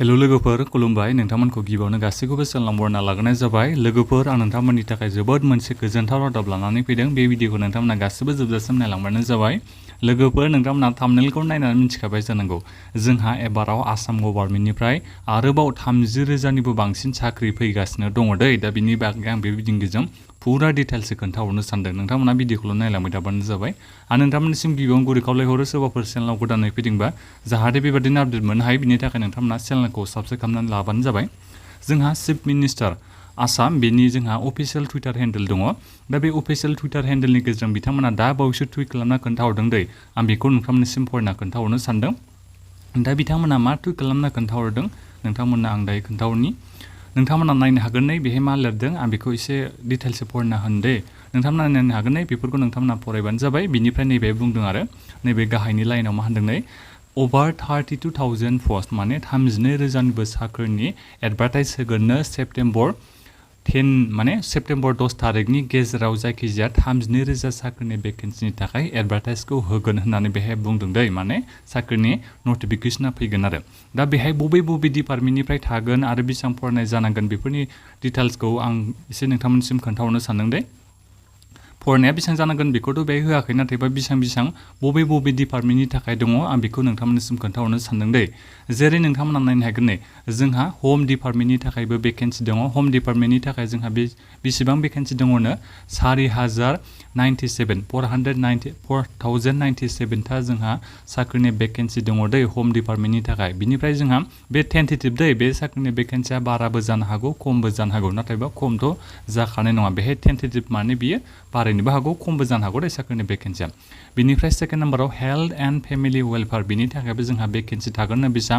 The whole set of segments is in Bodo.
हेलो लोगोफोर खुलुमबाय नोंथांमोनखौ गिबियावनो गासैखौबो सलामबरना लाग्रोनाय जाबाय लोगोफोर आं नोंथांमोननि थाखाय जोबोद मोनसे गोजोनथाव रादाब लानानै फैदों बे भिडिअखौ नोंथांमोना गासिबो जोबजासिम नायलांबानो जाबाय लोगोफोर नोंथांमोना थाम्बनेलखौ नायनानै मिथिखाबाय जानांगौ जोंहा एबाराव आसाम गभर्नमेन्टनिफ्राय आरोबाव 30,000निबो बांसिन साख्रि फैगासिनो दङ दै दा बिनि बागै आं बे भिडिअजों पुरा डिटेल्सै खोन्थाहरनो सानदों नोंथांमोना भिडिअखौल' नायलांबाय थाबानो जाबाय आं नोंथांमोननिसिम गिबियावनो गुरै खावलायहरो सोरबाफोर चेनेलाव गोदानै फैदोंबा जाहाथे बेबादिनो आपडेट मोननो हायो बिनि थाखाय नोंथांमोना चेनेलखौ साबस्क्राइब खालामनानै लाबानो जाबाय जोंहा चिफ मिनिस्टार आसाम बेनि जोंहा अफिशियेल टुइटार हेन्डेल दङ दा बे अफिशियेल टुइटार हेन्डेलनि गेजेरजों बिथांमोना दा बावैसो टुइट खालामना खोन्थाहरदों दै आं बेखौ नोंथांमोननिसिम फरायना खोन्थाहरनो सानदों दा बिथांमोना मा टुइट खालामना खोन्थाहरदों नोंथांमोननो आं दायो खोन्थाहरनि नोंथांमोना नायनो हागोन नै बेहाय मा लिरदों आं बेखौ एसे डिटेल्सै फरायना होनो दे नोंथांमोना नायनो हागोन नै बेफोरखौ नोंथांमोना फरायबानो जाबाय बिनिफ्राय नैबे बुंदों आरो नैबे गाहायनि लाइनाव मा होनदों नै over 32,000 post माने 32,000निबो साख्रिनि एडभार्टाइज होगोननो सेप्टेम्बर 10 थारिखनि गेजेराव जायखिजाया 32,000 साख्रिनि भेकेन्सिनि थाखाय एडभार्टाइजखौ होगोन होननानै बेहाय बुंदों दै माने साख्रिनि नटिफिकेशना फैगोन आरो दा बेहाय बबे डिपार्टमेन्टनिफ्राय थागोन आरो बेसेबां फरायनाय जानांगोन बेफोरनि डिटेल्सखौ आं एसे नोंथांमोननिसिम खोन्थाहरनो सानदों दे फरायनाया बेसेबां जानांगोन बेखौथ' बेहाय होआखै नाथायबा बेसेबां बबे डिपार्टमेन्टनि थाखाय दङ आं बेखौ नोंथांमोननिसिम खोन्थाहरनो सानदों दै जेरै नोंथांमोना नायनो हागोन नै जोंहा हम डिपार्टमेन्टनि थाखायबो भेकेन्सि दङ हम डिपार्टमेन्टनि थाखाय जोंहा बेसेबां भेकेन्सि दङनो 4,097 था जोंहा साख्रिनि भेकेन्सि दङ दै हम डिपार्टमेन्टनि थाखाय बिनिफ्राय जोंहा बे टेन्टेटिभ दै बे साख्रिनि भेकेन्सिया बाराबो जानो हागौ खमबो जानो हागौ नाथायबा खमथ' जाखानाय नङा बेहाय टेन्टेटिभ माने बियो बारायनोबो हागौ खमबो जानो हागौ दै साख्रिनि भेकेन्सिया बिनिफ्राय सेकेन्ड नाम्बाराव हेल्थ एन्ड फेमिलि वेलफेयार बिनि थाखायबो जोंहा भेकेन्सि थागोननो बेसेबां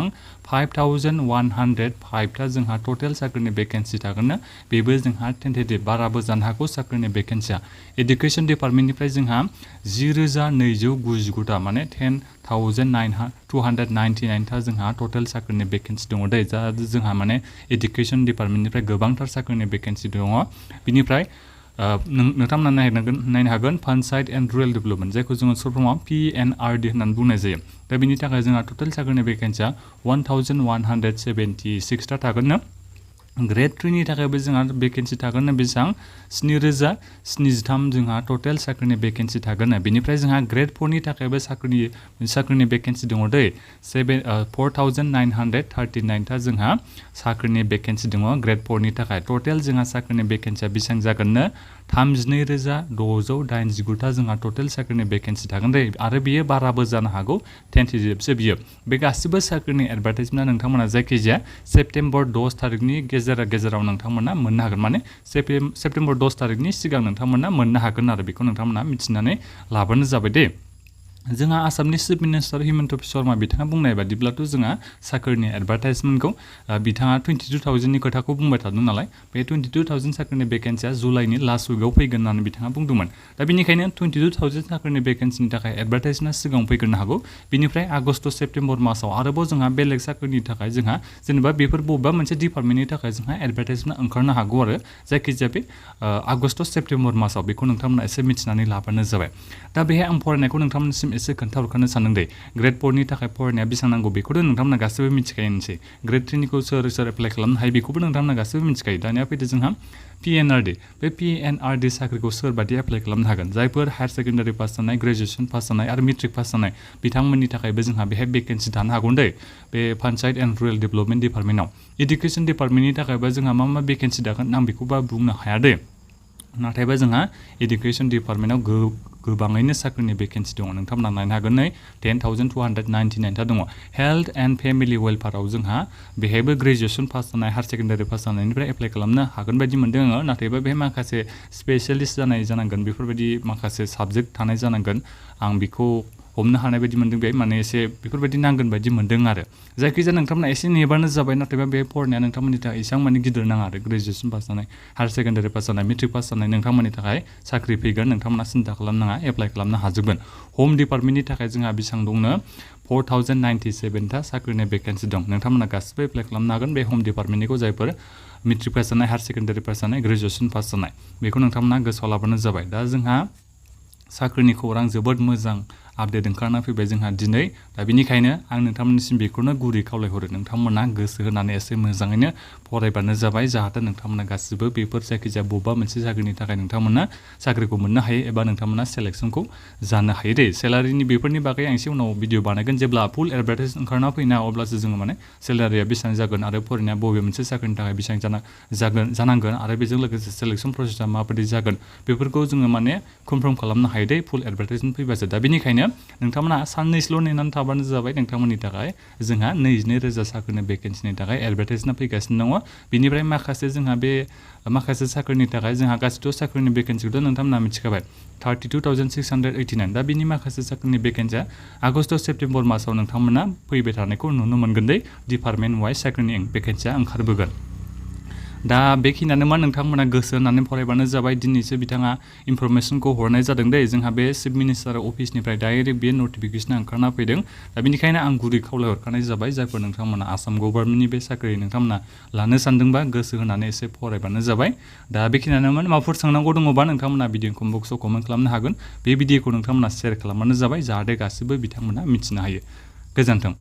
5,105 था जोंहा टटेल साख्रिनि भेकेन्सि थागोननो बेबो जोंहा टेन्टेटिभ बाराबो जानो हागौ साख्रिनि भेकेन्सिया एडुकेसन डिपार्टमेन्टनिफ्राय जोंहा 10,299 था माने 10,299 था जोंहा टटेल साख्रिनि भेकेन्सि दङ दै दा जोंहा माने एडुकेसन डिपार्टमेन्टनिफ्राय गोबांथार साख्रिनि भेकेन्सि दङ बिनिफ्राय नोंथांमोना नायनो हागोन पान्चायत एन्ड रुरेल डेभेलपमेन्ट जायखौ जोङो सर्ट फर्मआव PNRD होननानै बुंनाय जायो दा बिनि थाखाय जोंहा टटेल साख्रिनि भेकेन्सिया 1,176 था थागोननो ग्रेड 3 नि थाखायबो जोंहा भेकेन्सि थागोननो बेसेबां 7,073 जोंहा टटेल साख्रिनि भेकेन्सि थागोननो बेनिफ्राय जोंहा ग्रेड 4 नि थाखायबो साख्रिनि भेकेन्सि दङ दै 4,939 था जोंहा साख्रिनि भेकेन्सि दङ ग्रेड 4 नि थाखाय टटेल जोंहा साख्रिनि भेकेन्सिया बेसेबां जागोननो 32,689 था जोंहा टटेल साख्रिनि भेकेन्सि थागोन दै आरो बियो बाराबो जानो हागौ टेन्टेटिभसो बियो बे गासिबो साख्रिनि एडभार्टाइजमेन्टआ नोंथांमोना जायखिजाया सेप्टेम्बर 10 थारिखनि गेजेराव नोंथांमोना मोननो हागोन माने सेप्टेम्बर 10 थारिखनि सिगां नोंथांमोना मोननो हागोन आरो बेखौ नोंथांमोना मिथिनानै लाबानो जाबाय दे जोंहा आसामनि चिफ मिनिस्टार हिमन्त बिश्व शर्मा बिथाङा बुंनाय बादिब्लाथ' जोंहा साख्रिनि एडभार्टाइजमेन्टखौ बिथाङा 22,000नि खोथाखौ बुंबाय थादों नालाय बे 22,000 साख्रिनि भेकेन्सिया जुलाइनि लास्ट उइकआव फैगोन होननानै बिथाङा बुंदोंमोन दा बेनिखायनो 22,000 साख्रिनि भेकेन्सिनि थाखाय एडभार्टाइजमेन्टआ सिगाङाव फैग्रोनो हागौ बिनिफ्राय आगस्ट सेप्तेम्बर मासाव आरोबाव जोंहा बेलेग साख्रिनि थाखाय जोंहा जेनेबा बेफोर बबेबा मोनसे डिपार्टमेन्टनि थाखाय जोंहा एडभार्टाइजमेन्ट ओंखारनो हागौ आरो जायखिजाया बे आगस्ट सेप्तेम्बर मासाव बेखौ नोंथांमोना एसे मिथिनानै लाबानो जाबाय दा बेहाय आं फरायनायखौ नोंथांमोननिसिम एसे खोन्थाहरखानो सानदों दे ग्रेड 4 नि थाखाय फरायनाया बेसेबां नांगौ बेखौथ' नोंथांमोना गासैबो मिथिखायोनोसै ग्रेड 3 निखौ सोर एप्लाइ खालामनो हायो बेखौबो नोंथांमोना गासैबो मिथिखायो दानिया फैदो जोंहा PNRD बे PNRD साख्रिखौ सोरबादि एप्लाइ खालामनो हागोन जायफोर हायार सेकेन्डारि पास जानाय ग्रेजुवेसन पास जानाय आरो मेट्रिक पास जानाय बिथांमोननि थाखायबो जोंहा बेहाय भेकेन्सि थानो हागौ दै बे पान्चायत एन्ड रुरेल डेभेलपमेन्ट डिपार्टमेन्टआव एडुकेसन डिपार्टमेन्टनि थाखायबो जोंहा मा भेकेन्सि थागोन आं बेखौबा बुंनो हाया दे नाथायबा जोंहा एडुकेसन डिपार्टमेन्टआव गोबाङैनो साख्रिनि भेकेन्सि दङ नोंथांमोना नायनो हागोन नै 10,299 था दङ हेल्थ एन्ड फेमिलि वेलफेयाराव जोंहा बेहायबो ग्रेजुवेसन पास जानाय हायार सेकेन्डारि पास जानायनिफ्राय एप्लाइ खालामनो हागोन बायदि मोनदों आङो नाथायबा बेहाय माखासे स्पेसियेलिस्ट जानांगोन बेफोरबायदि माखासे साबजेक्ट थानाय जानांगोन आं बेखौ हमनो हानाय बायदि मोनदों बे माने एसे बेफोरबायदि नांगोन बायदि मोनदों आरो जायखिजाया नोंथांमोना एसे नेबानो जाबाय नाथायबा बे फरायनाया नोंथांमोननि थाखाय एसेबां माने गिदिर नाङा आरो ग्रेजुवेसन पास जानाय हायार सेकेन्डारि पास जानाय मेट्रिक पास जानाय नोंथांमोननि थाखाय साख्रि फैगोन नोंथांमोना सिन्था खालामनाङा एप्लाइ खालामनो हाजोबगोन हम डिपार्टमेन्टनि थाखाय जोंहा बेसेबां दंनो 4,097 था साख्रिनि भेकेन्सि दं नोंथांमोना गासिबो एप्लाइ खालामनो हागोन बे हम डिपार्टमेन्टनिखौ जायफोर मेट्रिक पास जानाय हायार सेकेन्डारि पास जानाय ग्रेजुवेसन पास जानाय बेखौ नोंथांमोना गोसोआव लाबानो जाबाय दा जोंहा साख्रिनि खौरां जोबोद मोजां आपडेट ओंखारना फैबाय जोंहा दिनै दा बेनिखायनो आं नोंथांमोननिसिम बेखौनो गुरै खावलायहरो नोंथांमोना गोसो होनानै एसे मोजाङैनो फरायबानो जाबाय जाहाथे नोंथांमोना गासिबो बेफोर जायखिजाया बबेबा मोनसे साख्रिनि थाखाय नोंथांमोना साख्रिखौ मोननो हायो एबा नोंथांमोना सेलेक्सनखौ जानो हायो दे सेलारिनि बेफोरनि बागै आं एसे उनाव भिडिअ बानायगोन जेब्ला फुल एडभार्टाइज ओंखारना फैना अब्लासो जोङो माने सेलारिया बेसेबां जागोन आरो फरायनाया बबे मोनसे साख्रिनि थाखाय बेसेबां जानांगोन आरो बेजों लोगोसे सेलेक्सन प्रसेसा माबायदि जागोन बेफोरखौ जोङो माने कनफार्म खालामनो हायो दे फुल एडभार्टाइजमेन्ट फैबासो दा बेनिखायनो नोंथांमोना साननैसोल' नेनानै थाबानो जाबाय नोंथांमोननि थाखाय जोंहा 22,000 साख्रिनि भेकेन्सिनि थाखाय एडभार्टाइजमेन्ट फैगासिनो दङ बिनिफ्राय माखासे जोंहा बे माखासे साख्रिनि थाखाय जोंहा गासिबो साख्रिनि भेकेन्सिखौथ' नोंथांमोना मिथिखाबाय 32,689 दा बिनि माखासे साख्रिनि भेकेन्सिया आगष्ट सेप्तेम्बर मासाव नोंथांमोना फैबाय थानायखौ नुनो मोनगोन दे डिपार्टमेन्ट वाइज साख्रिनि भेकेन्सिया ओंखारबोगोन दा बेखिनियानोमोन नोंथांमोना गोसो होनानै फरायबानो जाबाय दिनैसो बिथाङा इनफरमेसनखौ हरनाय जादों दे जोंहा बे चिफ मिनिस्टार अफिसनिफ्राय डाइरेक्ट बे नटिफिकेसना ओंखारना फैदों दा बेनिखायनो आं गुरै खावलायहरखानाय जाबाय जायफोर नोंथांमोना आसाम गभर्नमेन्टनि बे साख्रि नोंथांमोना लानो सानदोंबा गोसो होनानै एसे फरायबानो जाबाय दा बेखिनियानोमोन माबाफोर सोंनांगौ दङबा नोंथांमोना भिडिअ कमेन्ट बक्सआव कमेन्ट खालामनो हागोन बे भिडिअखौ नोंथांमोना शेयार खालामबानो जाबाय जाहाथे गासिबो बिथांमोना मिथिनो हायो गोजोन्थों